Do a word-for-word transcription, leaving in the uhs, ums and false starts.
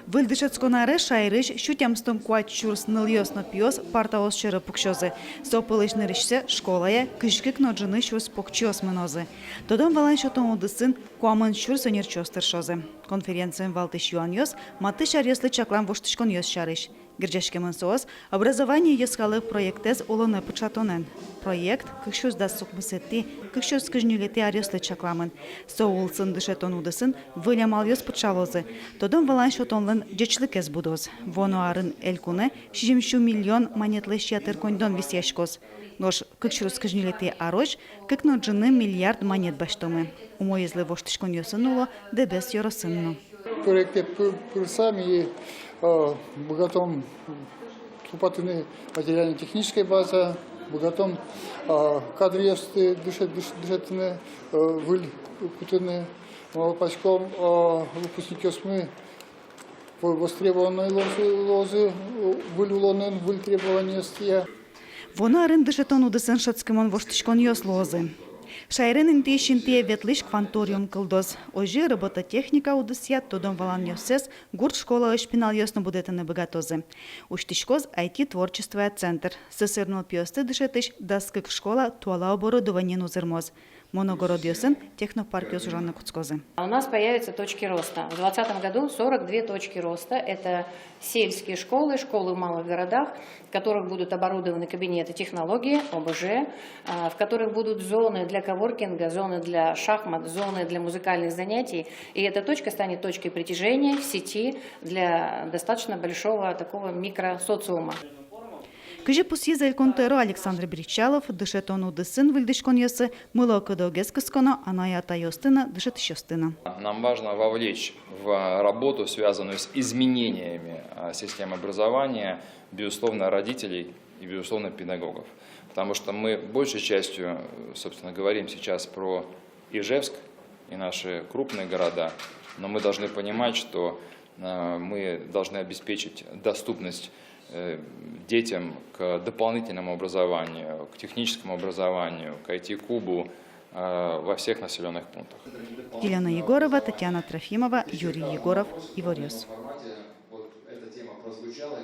Выль дышетскон аре шаерысь сю тямыстон куать сюрс нылъёс но пиос партаос сьӧры пуксёзы. Со пӧлысь нырысьсэ школае кызь кык но ӝыны сюрс покчиос мынозы. Тодон-валан сётон удысын куамын сюрс ӧнерчиос тыршозы. Конференциын валтӥсь юанъёс матысь аръёслы чаклам воштӥськонъёс сярысь. Герӟаськемын соос «Образование йӧскалык» проектэз улонэ пыӵатонэн. Проект кык сюрс дас укмысэтӥ, кык сюрс кызь ньылетӥ аръёслы чакламын. Со улсын дышетон удысын выль амалъёс пыӵалозы, тодон-валан сётонлэн ӟечлыкез будоз. Вуоно арын элькунэ сизьым сю миллион манетлэсь ятыр коньдон висъяськоз. Нош кык сюрс кызь ньылетӥ арозь кык но ӝыны миллиард манет басьтомы. Умоезлы воштӥськонъёсын уло Дэбес ёросын но. Проектэ пы-, пырсам и, э, быгатом тупатыны материально-технической база, быгатом, э, кадръёсты дыше-, дыш-, дышетыны, э, выль кутыны, малпаськом, э, выпускникъёсмы во-, востребованной луозы, луозы, э, выль улонын, выль требованиосъя. Вуоно арын дышетон удысын шӧдскымон воштӥськонъёс луозы. Шаерын интыысь интые ветлӥсь кванториум кылдоз. Озьы робототехника удысъя тодон-валанъёссэс гурт школаысь пиналъёс но будэтыны быгатозы. Усьтӥськоз айти-творчествоя центр. Сӧсыр нылпиосты дышетӥсь дас кык школа туала оборудованиен узырмоз. Моногородъёсын технопаркъёс ужаны кутскозы. У нас появятся точки роста. В двадцатом году сорок две точки роста. Это сельские школы, школы в малых городах, в которых будут оборудованы кабинеты технологии, ОБЖ, а, в которых будут зоны для коворкинга, зоны для шахмат, зоны для музыкальных занятий. И эта точка станет точкой притяжения в сети для достаточно большого такого микросоциума. Кызьы пусйиз Элькун тӧро Александр Бречалов, дышетон удысын выльдӥськонъёсы мылокыдогес кысконо анай-атайёсты но, дышетӥсьёсты но. Нам важно вовлечь в работу, связанную с изменениями, а, системы образования, безусловно, родителей и, безусловно, педагогов. Потому что мы большей частью, собственно, говорим сейчас про Ижевск и наши крупные города, но мы должны понимать, что, э, мы должны обеспечить доступность, э, детям к дополнительному образованию, к техническому образованию, к I T-кубу, э, во всех населённых пунктах. Елена Егорова, Татьяна Трофимова, Юрий Егоров, Иворъёс. Вот эта тема прозвучала, и